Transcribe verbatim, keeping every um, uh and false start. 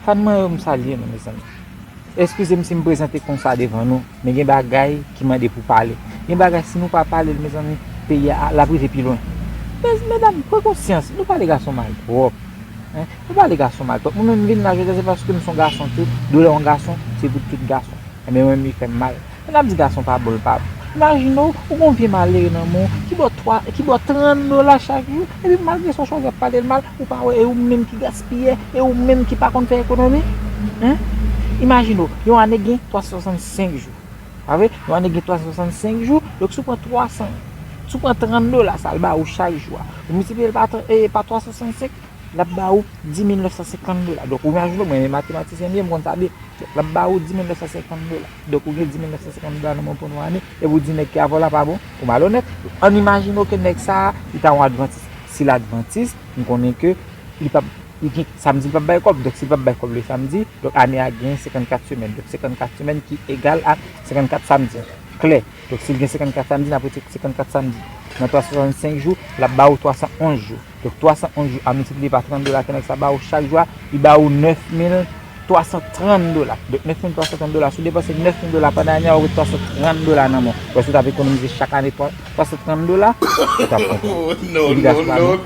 Fan mwen yo, m salye nou, mezanmi. Eskize m si m prezante konsa devan nou, men gen bagay ki mande pou pale. Gen bagay, si nou pa pale l, mezanmi, peyi a, l ap rive pi lwen. Mes, medam, pran konsyans, nou pale gason mal twòp. Hein? Nou pale gason mal twòp. Mwen menm, m vin la jodi a, se paske m se yon gason tou. Doulè yon gason, se pou tout gason. Enben, mwen menm, li fè m mal. Men n ap di gason pa bon, l pa bon. Imajine w, ou gon vye malere nan men w, ki ba w twa, ki ba w trant dola chak jou, epi malgre sa w chwazi ap pale l mal, ou pa wè, e ou menm ki gaspiyè, e ou menm ki pa konn fè ekonomi. Hein? Imajine w, yon ane gen twa san swasannsenk jou. Pa vre? Yon ane gen twa san swasannsenk jou, donk si w pran twa san, si w pran trant dola sa l ba ou chak jou a, ou miltipliye l pa twa san swasannsenk, l ap ba ou dis mil nèf san senkant dola. Donk, ou imajine w, mwen, men matematisyen m ye, m konn sa byen. Donk, l ap ba ou dis mil nèf san senkant dola. Donk, ou gen dis mil nèf san senkant dola nan men w pandan yon ane, epi w di nèg ki avè w la pa bon, ou malonèt. Ann imajine w ke nèg sa a, li ta yon advantis. Si l advantis, m konnen ke li p ap, li gen, samdi, li p ap bay kòb. Donk, si li p ap bay kòb le samdi, donk, ane a gen senkannkat semèn. Donk, senkannkat semèn ki egal a senkannkat samdi. Klè. Donk, si l gen senkannkat samdi, n ap retire senkannkat samdi. Nan twa san swasannsenk jou, l ap ba ou twa san onz jou. Donk, twa san onz jou a miltipliye pa trant dola ke nèg sa ba ou chak jou a, li ba ou nèf mil twa san trant dola. Donk, nèf mil twa san trant dola, si w depanse nèf mil dola pandan ane a, ou ret twa san trant dola nan men w. Paske w t ap ekonomize chak ane twa, twa san trant dola, ou t ap kontan. Epi gason pa bon.